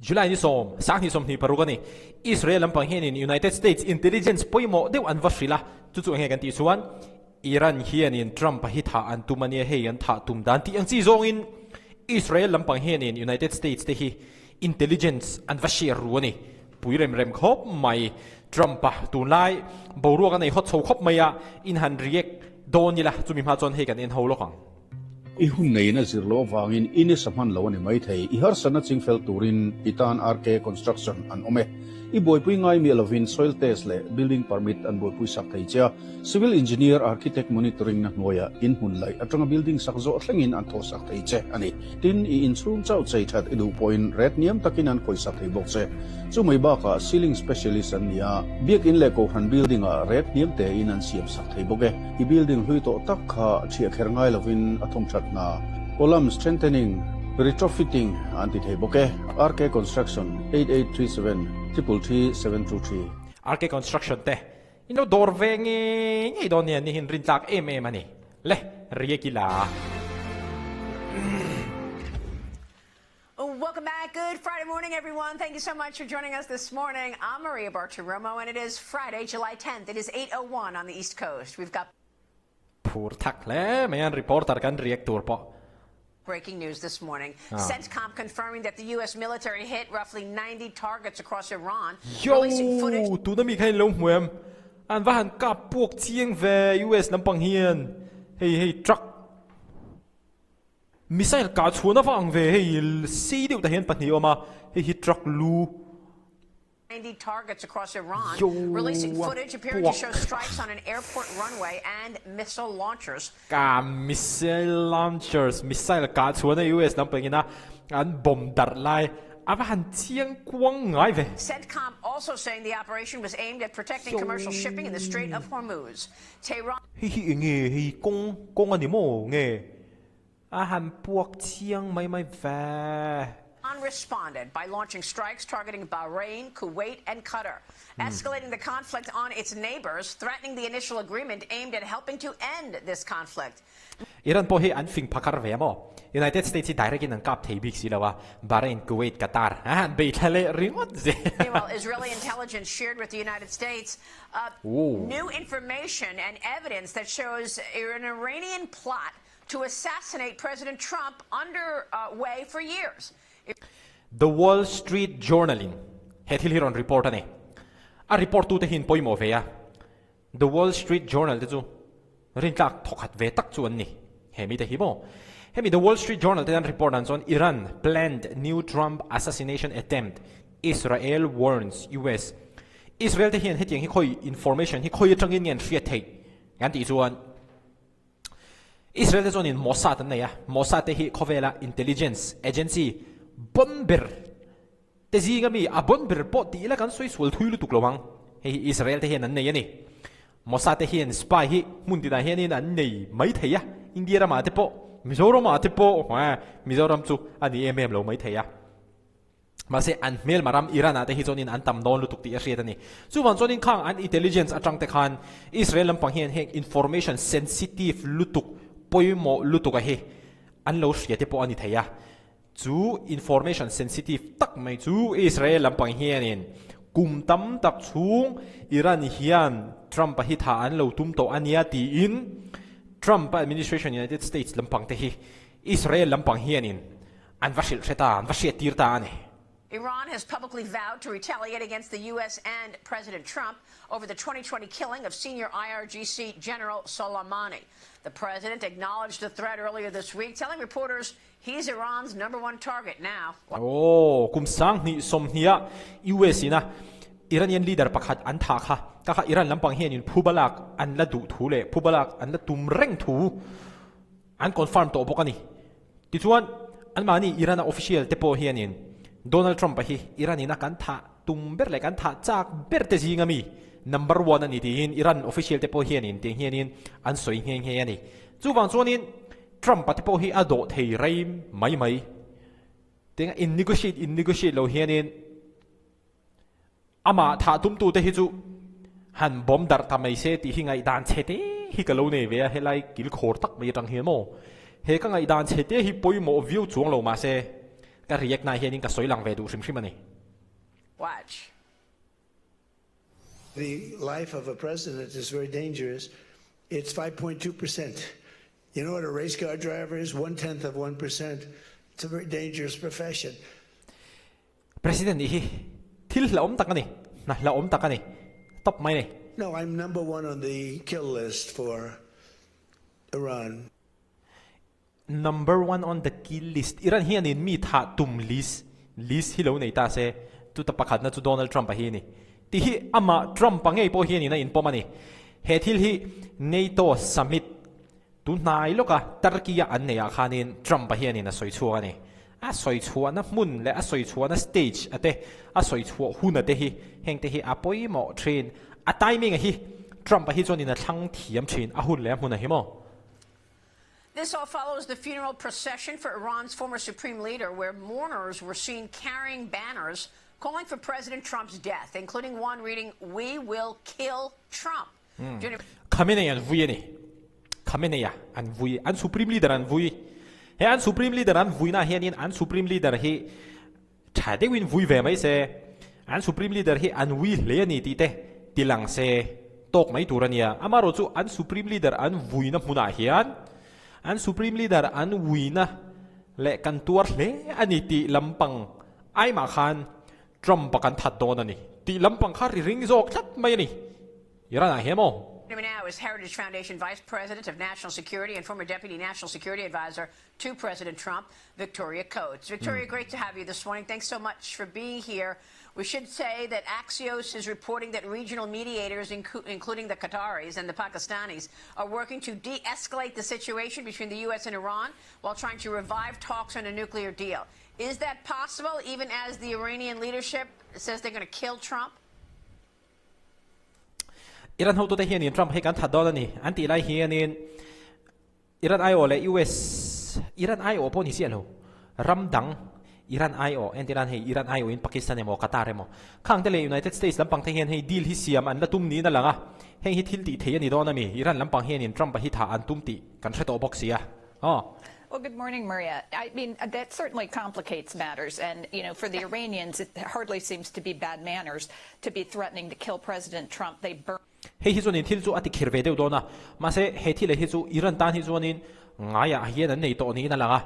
July ni sawm, 20 26 a ni. Israel lampang hianin United States intelligence pawimawh deuh an va hrilh a, chu chu enge kan tih chuan Iran hianin Trump-a hi thah an tum a nia, hei an thah tum dan tih ang chi zawngin Israel lampang hianin United States te hi intelligence an va share ru a ni. Pui rem rem khawp mai. Trump-a tunlai boruak a nei hawt chho khawp mai a, in han react dawn ila chumi hma chuan hei kan en ho lawk ang. I hun neiin a zir loh avangin i nisa hman lo a ni maithei. I harsatna chingfel turin i tan RK Construction an awm e. I buaipui ngai miah lovin soil test leh building permit an buaipui sak thei che a. Civil engineer, architect monitoring na hnuaiah in hmun laih atanga building sak zawh thlengin an thawh sak thei che a ni. Tin, i inchhung chauh chei that i duh pawhin ret hniam takin an khawih sak thei bawk che. Chu mai bakah ceiling specialist an ni a, biakin leh kohhran building ah ret hniam tein an siam sak thei bawk e. I building hlui tawh tak kha thiah kher ngai lovin a thawm that hna, column strengthening, retrofitting an ti thei bawk e. RK Construction, 8837 333 723. RK Construction te In lo dawr ve ngei ngei dawn nia nihin rin tlak em em a ni. Le, riak ila. Welcome back. Good Friday morning, everyone. Thank you so much for joining us this morning. I'm Maria Bartiromo, and it is Friday, July 10th. It is 8.01 on the East Coast. We've got Phur thak hle mai an reporter kan riak tur pawh. Breaking news this morning. CENTCOM confirming that the U.S. military hit roughly 90 targets across Iran, releasing footage. Yo! Tuna mi kha in lo hmu em? An va han kap puak chiang ve US lampang hian. Hei hei truck missile kah chhuan a va ang ve hei sei deuh tah hian pahnih a awm a, hei hi truck lu. 90 targets across Iran, Yo! releasing footage appearing to Puak. show strikes on an airport runway and missile launchers. Ka missile launchers, missile kah chhuan a US lampang ina an bomb darh lai a va han chiang kuang ngai ve. CENTCOM also saying the operation was aimed at protecting commercial shipping in the Strait of Hormuz. Tehran. Hei hi enge hei kawng kawng a ni maw nge A han puak chiang mai mai ve. responded by launching strikes targeting Bahrain, Kuwait, and Qatar, escalating the conflict on its neighbors, threatening the initial agreement aimed at helping to end this conflict. Iran pawh hi an fing phakar ve a maw? United States hi direct in an kap thei bik si lo a, Bahrain, Kuwait, Qatar a han bei thla leh ringawt zel. Meanwhile, Israeli intelligence shared with the United States new information and evidence that shows an Iranian plot to assassinate President Trump underway for years. The Wall Street Journal in he thil hi rawn report a ni. A report tute hi in pawimawh ve a, The Wall Street Journal te chu rintlak thawkhat ve tak chu an ni. He mite hi maw? Hemi The Wall Street Journal te an report dan chuan Iran planned new Trump assassination attempt, Israel warns US. Israel te hian hetiang hi khawi information hi khawi atangin nge an hriat theih kan tih chuan, Israel te chuanin Mossad an nei a, Mossad te hi khawvela intelligence agency bon ber te zinga mi a bon ber pawh tih ila kan sawi sual thui lutuk lo ang. Hei hi Israel te hian an nei a ni. Mossad te hian spy hi hmun tinah hianin an nei mai thei a, India ramah te pawh, Mizoramah te pawh, Mizoram chu a ni em em lo mai thei a. Mahse, an hmelma ram Iran-ah te hi chuanin an tam dawn lutuk tih a hriat a ni. Chuvang chuanin khang an intelligence atang te khan Israel lampang hian heng information sensitive lutuk, pawimawh lutuk a hi an lo hria te pawh a ni thei a. Chu information sensitive tak mai chu Israel lampang hianin kum tam tak chhung Iran hian Trump-a hi tha an lo tum tawh a nia tiin Trump-a administration United States lampang te hi Israel lampang hianin An va hrilh hre ta, an va hriat tir ta a ni. Iran has publicly vowed to retaliate against the US and President Trump over the 2020 killing of senior IRGC General Soleimani. The president acknowledged the threat earlier this week, telling reporters he's Iran's number one target now. Aw, kum 2020 ah US ina Iranian leader pakhat an thah kha, ka kha Iran lampang hianin phubalak an la duh thu leh phubalak an la tum reng thu an confirm tawh bawk a ni. Tichuan, anmahni Iran-a official te pawh hianin Donald Trump-a hi Iran-in a kan thah tum ber leh kan thah chak ber te zinga mi number one a ni tiin Iran official te pawh hianin tiang hianin an sawi nghe nghe a ni. Chuvang chuanin Trump-a te pawh hi a dawh thei rei mai mai. Tianga in negotiate in negotiate lo hianin Amah thah tumtute hi chu han bawm darh ta mai se tih hi ngaihdan chhe te hi ka lo nei ve a, helai kil khawr tak mai atang hian maw? He ka ngaihdan chhe te hi pawimawh viau chuang lo mahse, Ka react na hianin ka sawi lang ve duh hrim hrim a ni. Watch. The life of a president is very dangerous. It's 5.2%. You know what a race car driver is? One tenth of 1%. It's a very dangerous profession. President nih hi thil hlauhawm tak a ni, hna hlauhawm tak a ni tawp mai a ni. No, I'm number one on the kill list for Iran. Number one on the kill list, Iran hianin mi thah tum list, list hi lo nei ta se, chuta pakhatna chu Donald Trump-a hi a ni. Tih hi amah Trump-a ngei pawh hianin a inpawm a ni. He thil hi NATO summit tun hnai lawka Turkey-a an neihah khanin Trump-a hianin a sawi chhuak a ni. A sawi chhuahna hmun leh a sawi chhuahna stage a te, a sawi chhuah huna te hi hengte hi a pawimawh thin. A timing-a hi Trump-a hi chuanin a thlang thiam thin, a hun leh a hmun a hi maw? This all follows the funeral procession for Iran's former supreme leader, where mourners were seen carrying banners calling for President Trump's death, including one reading, We will kill Trump. Khamenei an vui a ni. Khamenei-a an vui, an supreme leader an vui. He an supreme leader an vuina hianin an supreme leader hi tha deuhin vui ve mai se, an supreme leader hi an vui hle a ni tih te ti lang se tawk mai tur a nia. Amaherawh chu an supreme leader an vuina hmunah hian an supreme leader an vuina leh kan tuar hle a ni tih lampang aimah khan Trump-a kan that dawn a ni tih lampang kha ri ring zawk tlat mai a ni. Iran ah hian maw? Joining me now is Heritage Foundation Vice President of National Security and former Deputy National Security Advisor to President Trump, Victoria Coates. Victoria, great to have you this morning. Thanks so much for being here. We should say that Axios is reporting that regional mediators, including the Qataris and the Pakistanis, are working to de-escalate the situation between the U.S. and Iran while trying to revive talks on a nuclear deal. Is that possible, even as the Iranian leadership says they're going to kill Trump? Iran hotute hianin Trump hi kan that dawn a ni an tih lai hianin Iran aiawh leh US Iran aiawh pawh ni chiah lo ram dang Iran aiawh entir nan hei Iran aiawhin Pakistan emaw Qatar emaw khang te leh United States lampang te hian hei deal hi siam an la tum niin a lang a heng hi thil tih thei a ni dawn a mi Iran lampang hianin Trump a hi thah an tum tih kan hre tawh bawk si a aw. Well, good morning, Maria. I mean, that certainly complicates matters. And, you know, for the Iranians, it hardly seems to be bad manners to be threatening to kill President Trump. They burn. Hei hi chuanin thil chu a tikhir ve deuh dawn a, mahse he thil hi chu Iran tan hi chuanin ngaiah hian an nei tawh niin a lang a,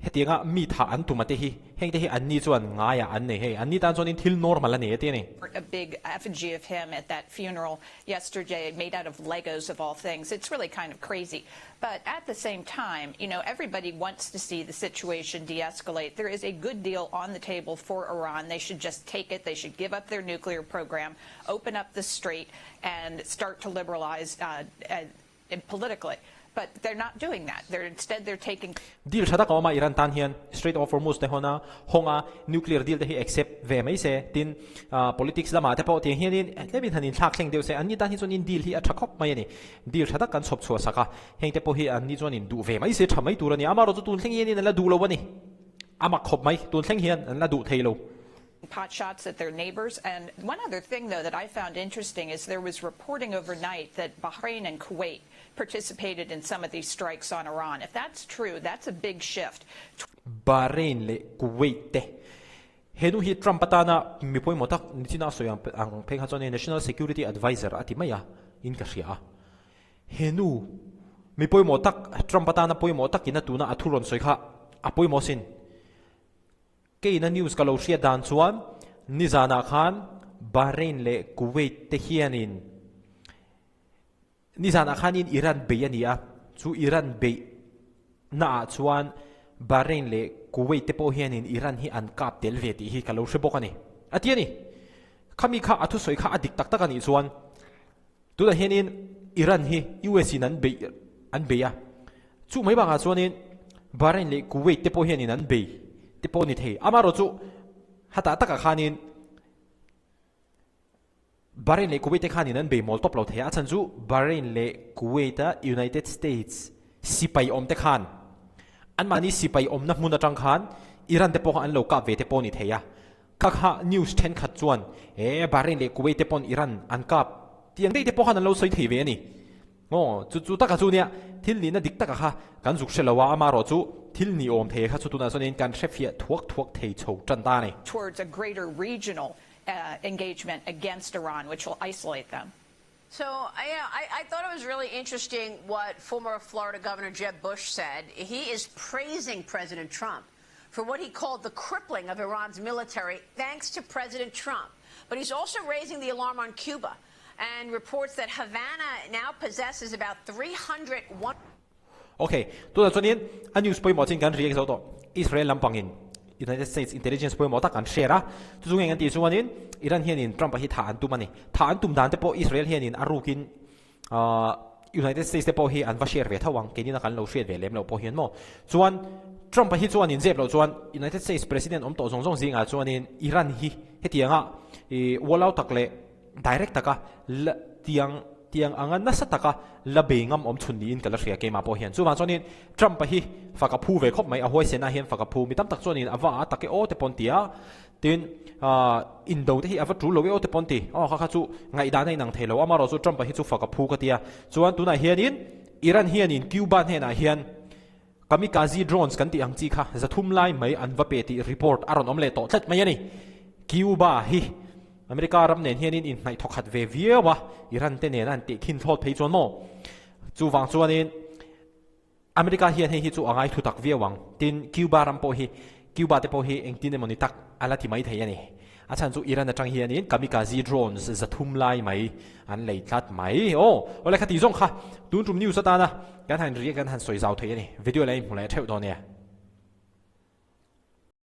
hetianga mi thah an tum a te hi, heng te hi anni chuan ngaiah an nei hei, anni tan chuanin thil normal a nei a ti a ni. A big effigy of him at that funeral yesterday made out of Legos of all things. It's really kind of crazy. But at the same time, you know, everybody wants to see the situation de-escalate. There is a good deal on the table for Iran. They should just take it. They should give up their nuclear program, open up the strait, and start to liberalize uh, uh, politically. But they're not doing that. They're instead they're taking Deal tha tak a awm a, Iran tan hian Strait of Hormuz te hawn a, hawng a, nuclear deal te hi accept ve mai se, tin politics lamah te pawh tiang hianin tlemin han inthlak thleng deuh se, anni tan hi chuanin deal hi a tha khawp mai a ni. Deal tha tak kan chhawp chhuah sak a, heng te pawh hi anni chuanin duh ve mai se tha mai tur a ni. Amaherawh chu tun thleng hianin an la duh lo a ni. A mak khawp mai, tun thleng hian an la duh thei lo. Pot shots at their neighbors. And one other thing, though, that I found interesting is there was reporting overnight that Bahrain and Kuwait participated in some of these strikes on Iran. If that's true, that's a big shift. Bahrain leh Kuwait te He nu hi Trump atana mi pawimawh tak ni chin a sawi ang phei kha chuan hei National Security Adviser a ti mai a in ka hria a. He nu mi pawimawh tak Trump atana pawimawh takin a tuna a thu rawn sawi kha a pawimawh sin. Keina news ka lo hriat dan chuan nizanah khan Bahrain leh Kuwait te hianin Nizanah khanin Iran bei a ni a, chu Iran beih naah chuan Bahrain leh Kuwait te pawh hianin Iran hi an kap tel ve tih hi ka lo hre bawk a ni, a ti a ni. Khami kha a thusawi kha a dik tak tak a nih chuan tunah hianin Iran hi US in an beih an bei a, chu mai bakah chuanin Bahrain leh Kuwait te pawh hianin an bei te pawh a ni thei. Amaherawhchu hatah takah khanin Bahrain leh Kuwait te khanin an bei mawl tawp lo thei a, a chhan chu Bahrain leh Kuwait a United States sipai awm te khan anmahni sipai awmna hmun atang khan Iran te pawh kha an lo kap ve te pawh a ni thei a, kha kha news thenkhat chuan e Bahrain leh Kuwait te pawn Iran an kap tih ang daih te pawh khan an lo sawi thei ve a ni. Aw, chu chu taka chu nia, thil nihna dik taka kha kan zuk hre lo a, amaherawh chu thil ni awm thei kha chu tunah chuanin kan hre fiah thuak thuak thei chho tan ta a ni. Towards a greater regional engagement against Iran, which will isolate them. So, yeah, I, I thought it was really interesting what former Florida Governor Jeb Bush said. He is praising President Trump for what he called the crippling of Iran's military, thanks to President Trump. But he's also raising the alarm on Cuba and reports that Havana now possesses about 301. Ok, tunah chuanin a news pawimawh chin kan react zo tawh. Israel lampangin United States intelligence pawimawh tak an share a, chu chu nge kan tih chuanin Iran hianin Trump-a hi thah an tum a ni. Thah an tum dan te pawh Israel hianin a rukin United States te pawh hi an va share ve tho ang, keinina kan lo hriat ve lem loh pawh hian maw. Chuan Trump-a hi chuanin zep loh chuan United States President awm tawh zawng zawng zingah chuanin Iran hi hetianga ih ualau tak leh Direct taka la tiang tiang anga nasa taka la bei ngam awm chhun niin ka la hria keimah pawh hian. Chuvang chuanin Trump-a hi fak a phu ve khawp mai, a huaisenah hian fak a phu. Mi tam tak chuanin a va a tak e aw te pawn ti a, tin ah indo te hi a va tul lo e aw te pawn ti. Aw kha kha chu ngaihdan a inang thei lo, amaherawh chu Trump-a hi chu fak a phu ka ti a. Chuan tunah hianin Iran hianin Cuba hnenah hian Kamikaze drones kan tih ang chi kha 300 lai mai an va pe tih report a rawn awm leh tawh tlat mai a ni. Cuba hi America ram nen hianin inhnaih thawkhat ve viau a, Iran te nen a han tehkhin thlawt phei chuan maw? Chuvang chuanin America hian hei hi chu a ngai thu tak viau ang. Tin, Cuba ram pawh hi Cuba te pawh hi engtin emaw ni tak a la ti mai thei a ni. A chhan chu Iran atang hianin kamikaze drones 300 lai mai an lei tlat mai. Aw, awle kha tih zawng kha tun tum news atana kan han react kan han sawi zau thei a ni. Video la inhmu leh theuh dawn nia.